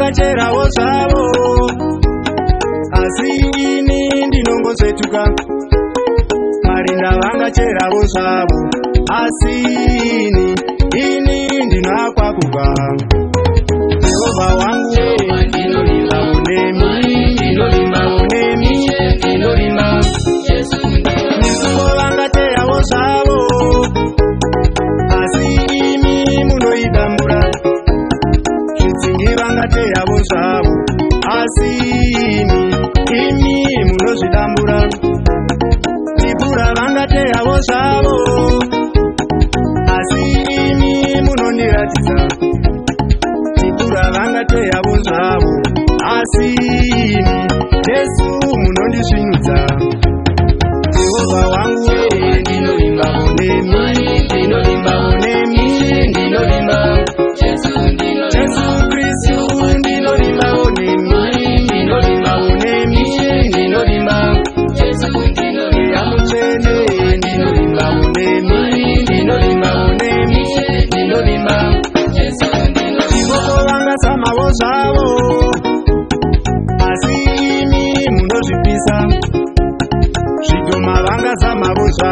vangacherawo zvavo, asi ini ndinongosvetuka. Marinda vangacherawo zvavo, asi ini ndinoakwakuka. Jehovha wangu, ndinovimbawo nemi, ndinovimbawo nemi, ndinovimba. Misungo vangateyawo zvavo, asi imi munoidambura. Zvitsingi vangateyavo zvavo, asi imi munozvidambura. Zvibura vangateyavo zvavo, asi imi munondiratidza. Zvibura vangateyavo zvavo, asi imi, Jesu, munondisvinudza. Jehovha wangu, ndinovimbawo nemi, ndinovimbawo nemi, ndinovimba. Jesu Kristu, ndinovimbawo nemi, ndinovimbawo nemi, ndinovimba. Mweya Mutsvene, ndinovimbawo nemi, ndinovimbawo nemi, ndinovimba. Zvivoko vangasamawo zvavo, asi imi munozvipisa. Zvidhoma vangasamavo zvavo.